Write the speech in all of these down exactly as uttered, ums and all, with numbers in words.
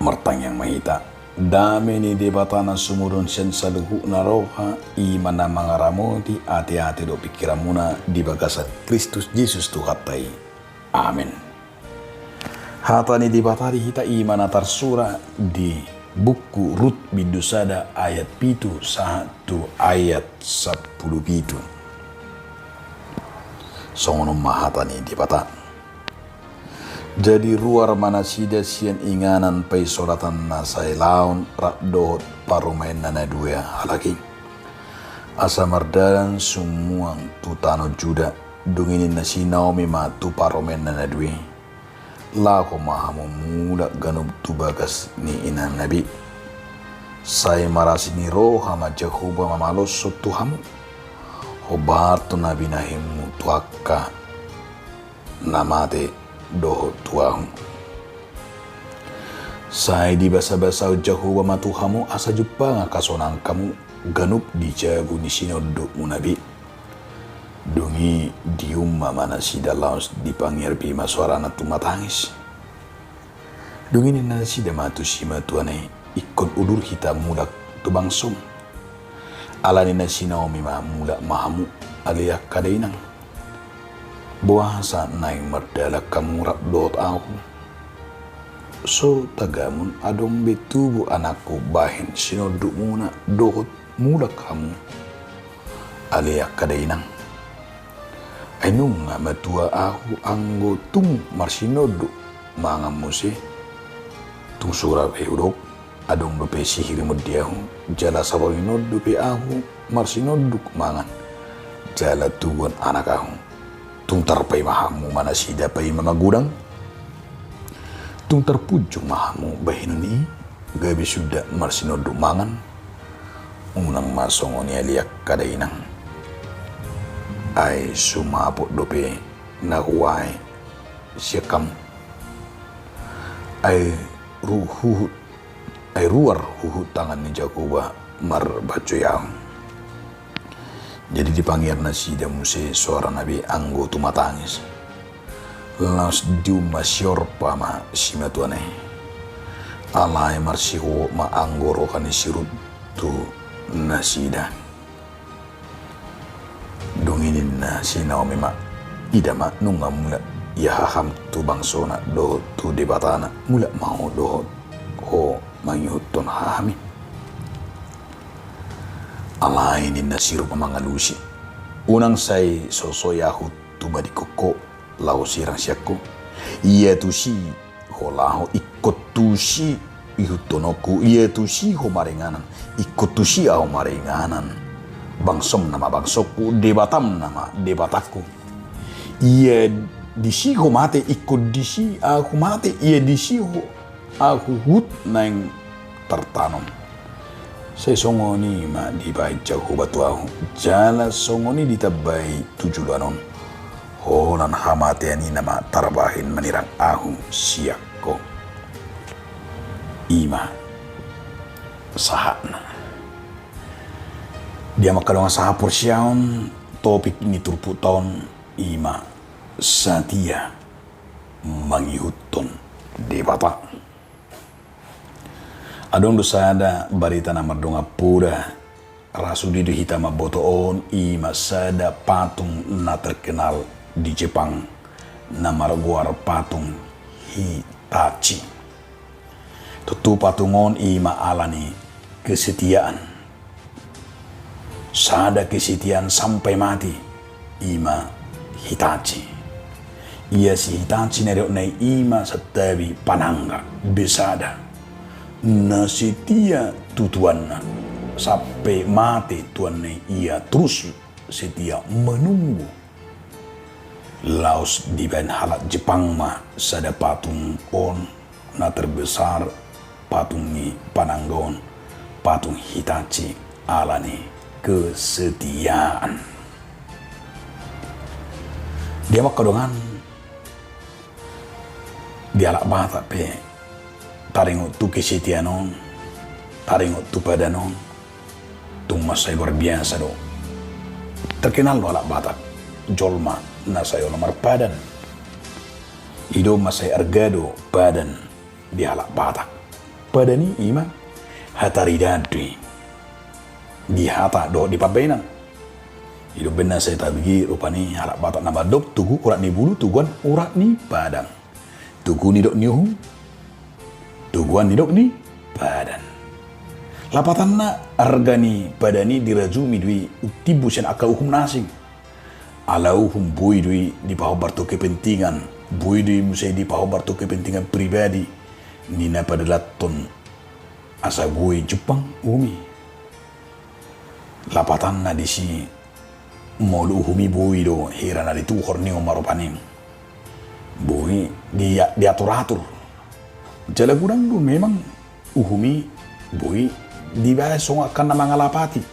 Martangiang ma hita. Dame ni Debata na sumurung sian saluhutna roha, i ma na mangaramoti ateate dohot pingkiranmuna di bagasan Kristus Jesus Tuhanta i. Amen. Hata ni Debata di hita i ma na tarsurat di buku Rut bindu sada ayat pitu sahat tu ayat sampulu pitu. Songon on ma hata ni Debata. Jadi ruar ma nasida sian inganan paisoratan na sai laon rap dohot parumaenna na dua halak i, asa mardalan sumuang tu tano Juda. Dung i ninna si Naomi ma tu parumaenna na dua i, laho ma hamu mulak ganup tu bagas ni inangna be. Sai marasi ni roha ma Jahowa mamaloshon tu hamu, hombar tu na binahenmu tu angka na mate dohot tu ahu. Sai dibasabasahon Jahowa ma tu hamu asa jumpang angka sonang hamu ganup di jabu ni sinondukmuna be. Dung i diumma ma nasida laos dipangiar be ma soarana tumatangis. Dung i ninna nasida ma tu simatuana i, ingkon udur hita mulak tu bangsom. Ala ninna si Naomi ma, mulak ma hamu ale angka dainang. Boasa naeng mardalan hamu rap dohot ahu? So tagamon adong be tubu anakku bahen sinondukmuna dohot mulak hamu ale angka dainang. Ai nunga matua ahu anggo tung marsinonduk mangan muse. Tung sura pe hudok, adong dope sihirmon di ahu, jala saborngin on dope ahu marsinonduk mangan jala tubuan anak ahu. Tung tarpaima hamu ma nasida paima magodang. Tung tarpunjung ma hamu bahenon i, gabe suda marsinonduk mangan. Unang ma songon i ale angka dainang. Ai sumapot dope na huae sian hamu. Ai ru-, huhut, ai ruar huhut tangan ni Jahowa marbajoi ahu. Jadi dipangiar nasida muse soarana be anggo tumatangis. Laos diumma si Orpa ma simatuana i. Alai marsihohot ma anggo roha ni si Rut tu nasida. Dung i ninna si Naomi ma, ida ma, nunga mulak ia haham tu bangsona dohot tu Debatana, mulak ma ho dohot ho mangihuthon hahami. Alai ninna si Rut ma mangalusi, unang sai sosoi ahu tumadingkon ho laho sirang sian ho. Ia tusi ho laho, ingkon tusi ihuthononku. Ia tusi ho maringanan, ingkon tusi ahu maringanan. Bangsom nama bangsongku, Debatam nama Debatangku. Ia disi ho mate, ingkon disi ahu mate. Ia disi ho ahu huhut naeng tartanom. Sai songon i ma dibahen Jahowa tu ahu, jala songon i ditambai tu joloan on. Holan hamatean i nama tarbahen manirang ahu sian ho. I ma sahatna. Di angka dongan sahaporseaon, topik ni turpukta on i ma satia mangihuthon Debata. Adong do sada barita na mardongan poda, ra sude do hita mamboto on, i ma sada patung na terkenal di Jepang na margoar patung Hitachi. Tontu patung on i ma ala ni kesetiaan. Sada kesetiaan sampai mati, i ma Hitachi. Ia si Hitachi na nidokna i ma santabi panangga, be sada na setia tu tuanna, sampe mate tuanna i ia terus setia menunggu. Laos dibahen halak Jepang ma sada patung on na terbesar, patung ni panangga on, patung Hitachi, ala ni kesetiaan. Di angka dongan, di halak Batak pe taringot tu kesetiaan on, taringot tu padan on, tung mansai luar biasa do. Terkenal do halak Batak jolma na sai olo marpadan. I do mansai arga do padan di halak Batak. Padan i ima hataridaan do i di hata dohot di pambahenan. I do umbahen na sai tabege rupani halak Batak na mandok, togu urat ni bulu, toguan urat ni padan. Togu nidok ni uhum, toguan nidok ni padan. Lapatanna, arga ni padan i dirajumi do i, umtimbo sian angka uhum na asing. Ala uhum boi do i dipahombar tu kepentingan, boi do i muse dipahombar tu kepentingan pribadi ni na padalathon asa boi jumpang uhum i. Lapatanna disi, molo uhum i boi do hira na dituhor, ningon ma rupani, boi di, diatur-atur. Jala godang do memang uhum i boi dibaen songon angka na mangalapati,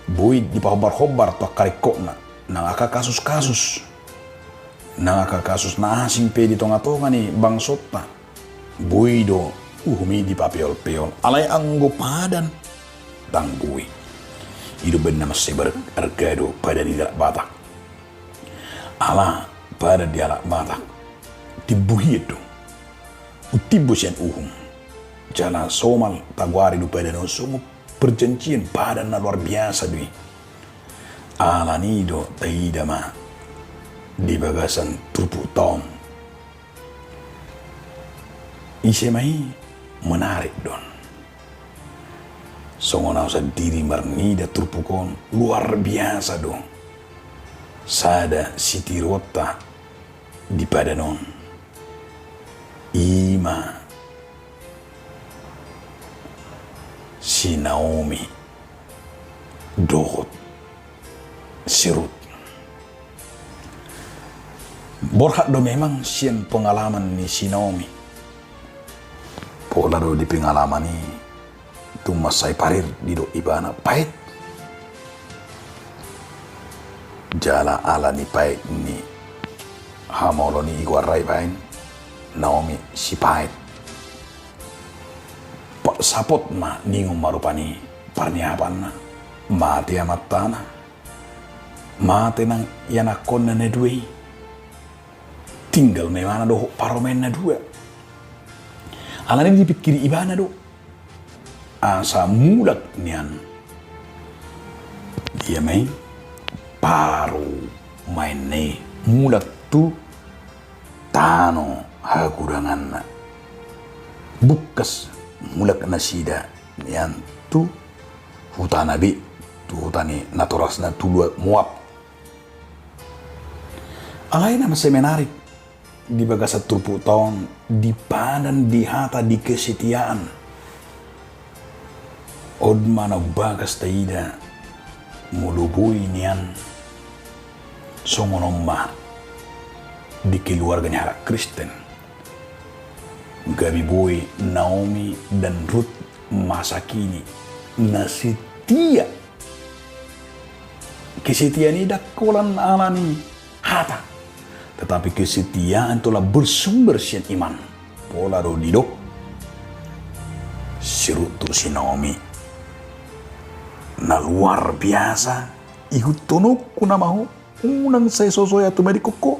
boi dipahombar-hombar tu angka ringkotna, nang angka kasus-kasus, nang angka kasus na asing pe di tonga-tonga ni bangsonta, boi do uhum i dipapeol-peol. Alai anggo padan, ndang boi. I do umbahen na mansai berarga do padan i di halak Batak. Ala padan di halak Batak timbo hian do, umtimbo sian uhum. Jala somal tagoari do padan on songon perjanjian, padan na luar biasa do i. Alani do taida ma di bagasan turpukta on. Ise ma i? Menarik do on. Songon au sandiri marnida, turpuk on luar biasa do. Sada sitiruonta di padan on, ima si Naomi dohot si Rut. Borhat do memang sian pengalaman ni si Naomi. Pola do di pengalaman i tung mansai parir didok ibana, paet. Jala ala ni paet ni hamolon i, igoarna i baen Naomi si paet. Pa-, sapot ma, ningon ma rupani parniapanna, mate amantana, mate nang ianakkonna na dua i. Tinggal ma ibana dohot parumaen na dua. Alani dipingkiri ibana do asa mulak nian, dia ma i, parumaenna i, mulak tu tano hagudanganna. Bungkas mulak nasida nian tu hutana be, tu huta ni natorasna, tu luat Moab. Alai na mansai menarik di bagasan turpukta on, di padan, di hata, di kesetiaan. On ma na umbagas taida, molo boi nian, songon on ma di keluarga ni halak Kristen. Gabe boi Naomi dan Rut masa kini na setia. Kesetiaan i ndang holan ala ni hata, tetapi kesetiaan tong bersumber sian iman. Pola do didok si Rut tu si Naomi, na luar biasa, ihuthononku nama ho, unang sai sosoya tu madingkon ho.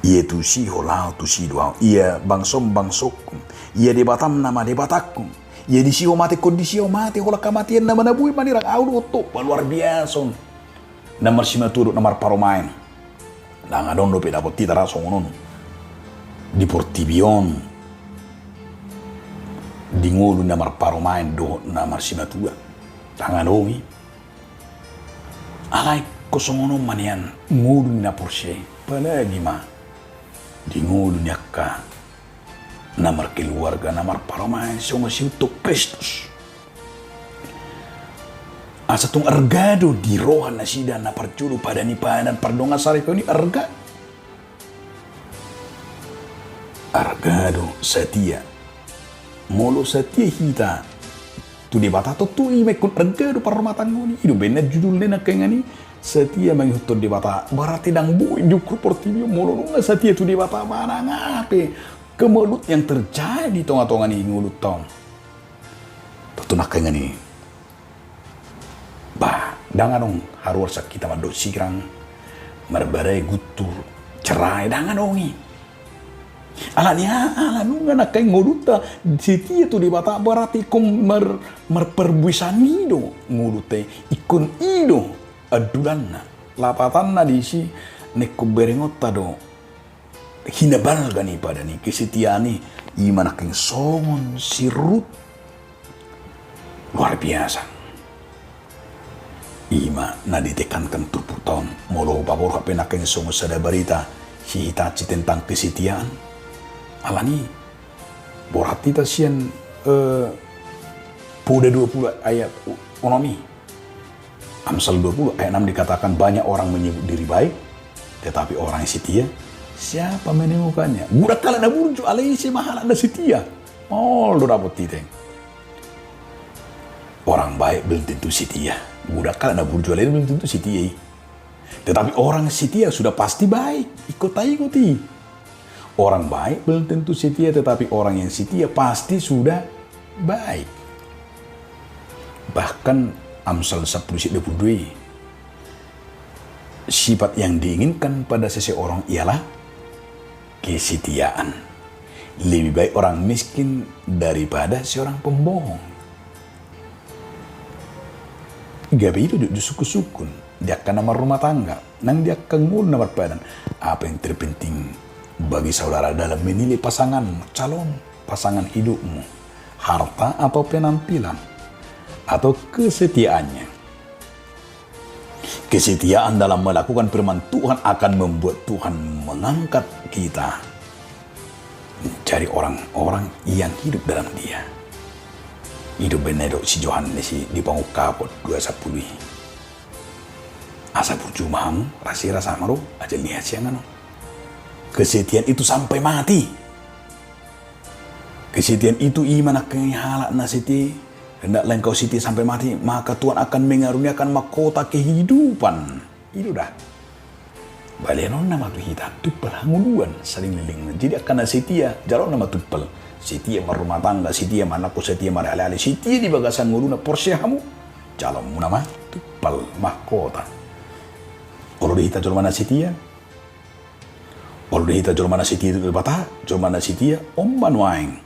Ia tusi ho laho, tusi do ahu. Ia bangsom bangsongku, ia Debatam nama Debatangku. Ia disi ho mate, ingkon disi ho mate, holan hamatean na manabuhon manirang ahu dohot ho. Ba, luar biasa on. Na marsimatua dohot na marparumaen. Ndang adong dope dapot hita ra songon on di portibi on, di ngolu na marparumaen dohot na marsimatua. Ndang adong i. Alai ingkon songon on ma nian ngolu ni na porsea i, apalagi ma di ngolu ni angka na markeluarga, na marparumaen songon sihuthon Kristus. Asa tung arga do di roha nasida na parjolo, padan i, padan pardongansaripeon i, arga. Arga do, setia. Molo setia hita tu Debata, tontu i ma ingkon arga do parrumatanggaon i. I do umbahen na judulna nangkaningan i, setia mangihuthon Debata. Berarti ndang boi diukur portibi on molo nunga setia tu Debata, manang aha pe kemelut yang terjadi di tonga-tonga ni ngolunta on. Tontu nangkaningan i, bah, ndang adong haruar sian hita mandok sirang, marbadai, guntur, cerai, ndang adong i. Alani aha? Ala nunga nangkin ngolunta setia tu Debata, berarti ingkon mar-, marparbuesan i do ngolunta i, ingkon i do andulanna. Lapatanna disi, na ingkon berengonta do hinabalga ni pada ni kesetiaan i, i ma nangkin songon si Rut. Luar biasa. I ma na ditekankan turpukta on, molo hupaborhat pe nangkin songon sada barita sihitatsi tentang kesetiaan. Alani borhat hita sian, eh, Poda dua puluh ayat onom i. Amsal dua puluh ayat enam dikatakan, banyak orang menyebut diri baik, tetapi orang yang setia, siapa menemukannya? Godang halak na burju, alai ise ma halak na setia? Maol do dapot hita. Orang baik belum tentu setia. Godang halak na burju, alai belum tentu setia i. Tetapi orang setia sudah pasti baik. Ingkon taingot i. Orang baik belum tentu setia, tetapi orang yang setia pasti sudah baik. Bahkan Amsal sepuluh ayat dua puluh dua i, sifat yang diinginkan pada seseorang ialah kesetiaan. Lebih baik orang miskin daripada seorang pembohong. Gabe i do jotjot sungkunsungkun di angka na marrumah tangga, nang di angka ngolu na marpadan. Apa yang terpenting bagi saudara dalam menilai pasanganmu, calon pasangan hidupmu? Harta atau penampilan? Atau kesetiaannya? Kesetiaan dalam melakukan firman Tuhan akan membuat Tuhan mengangkat kita menjadi orang-orang yang hidup dalam Dia. Hidup benar dok si Johannes i di Pangungkapon dua sapuluh i. Asa burju ma hamu, rasirasa ma ro ajal ni hasiangan on. Kesetiaan itu sampai mati. Kesetiaan itu i ma nangkin halak na setia. Hendaklah engkau setia sampai mati, maka Tuhan akan mengaruniakan mahkota kehidupan. I do da. Baleanonna ma tu hita tumpal hangoluan saleleng. Jadi angka na setia, jaloonna ma tumpal. Setia marrumah tangga, setia manangko, setia maraleale, setia di bagasan ngoluna, porsea hamu. Jalonmuna ma tumpal mahkota. Olo do hita jolma na setia. Olo do hita jolma na setia tu Debata, jolma na setia on ma nuaeng.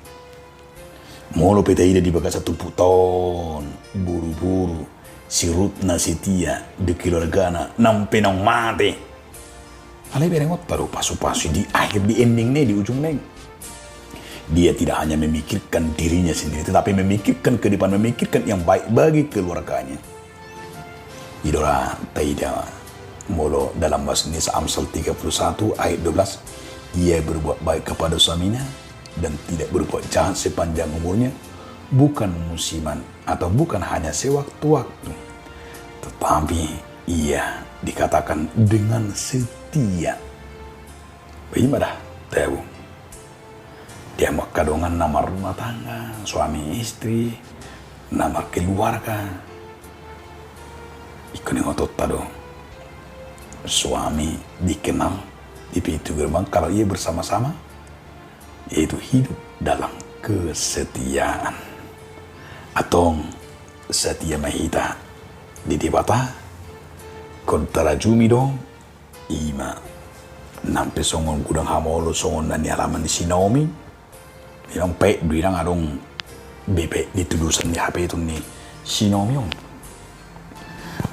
Molo pe taida di bagasan turpukta on, boruboru si Rut na setia di keluargana, nang pe naung mate. Alai berengonta do pasupasu di akhir, di endingna i, di ujungna i. Dia tidak hanya memikirkan dirinya sendiri, tetapi memikirkan ke depan, memikirkan yang baik bagi keluarganya. I do ra taida molo dalam bahasa Indonesia Amsal tiga puluh satu ayat dua belas, ia berbuat baik kepada suaminya dan tidak berbuat jahat sepanjang umurnya, bukan musiman atau bukan hanya sewaktu-waktu, tetapi ia dikatakan dengan setia. Ima da, tabo. Di hamu angka dongan na marrumah tangga, suami istri, na markeluarga. Ingkon ingotonta do, suami dikenal di pintu gerbang kalau ia bersama-sama, yaitu hidup dalam kesetiaan. Antong setia ma hita di Debata, ingkon tarajumi do. Ima, nang pe songon godang hamolo songon na nialaman ni si Naomi. Memang paet do i, ndang adong be paet ni tudosan ni hapeton ni si Naomi on.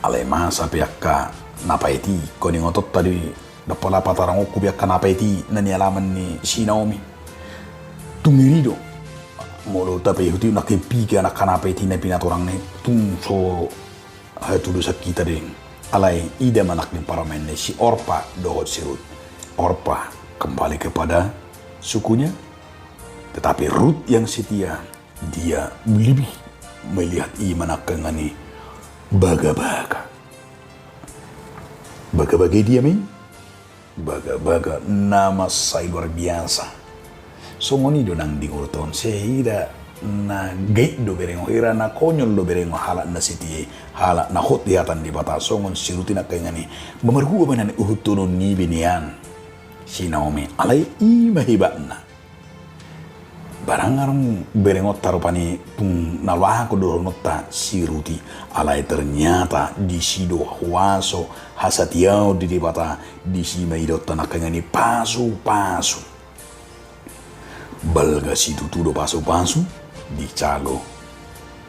Alai masa pe angka na paet i, ingkon ingotonta do i, ndang pola patarangonku be angka na paet i na nialaman ni si Naomi. Tung iri do molo tapaihut i, nangkin piga angka na paet i na pinatorangna i, tung so hatudosan hita do i. Alai ida ma nangkin parumaenna i, si Orpa dohot si Rut. Orpa kembali kepada sukunya, tetapi Rut yang setia, dia lebih melihat, ima nangkin i bagabaga. Bagabaga dia ma i. Bagabaga na mansai luar biasa. Songon i do nang di ngolunta on, sai hira na gabe do berengon, hira na konyol do berengon halak na setia i, halak na hot di hata ni Debata, songon si Rut i nangkin i. Marhua ma na niuhuthonon ni iba nian si Naomi, alai ima hebatna. Barang adong berengonta rupani tung na loak do dohononta si Rut i, alai ternyata disi do huaso hasatiaon di Debata, disi ma idaonta nangkin i pasupasu. Balga situtu do pasupasu dijalo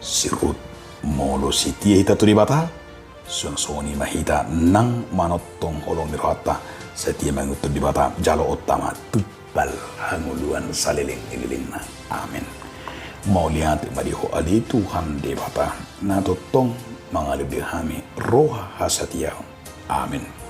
si Rut. Molo setia hita tu Debata, songon i ma hita nang manongtong holong ni rohanta, setia mangihuthon Debata, jaloonta ma tumpal hangoluan saleleng ni lelengna. Amen. Mauliate ma di Ho ale Tuhan Debata, na tongtong mangalului hami roha hasatiaon. Amen.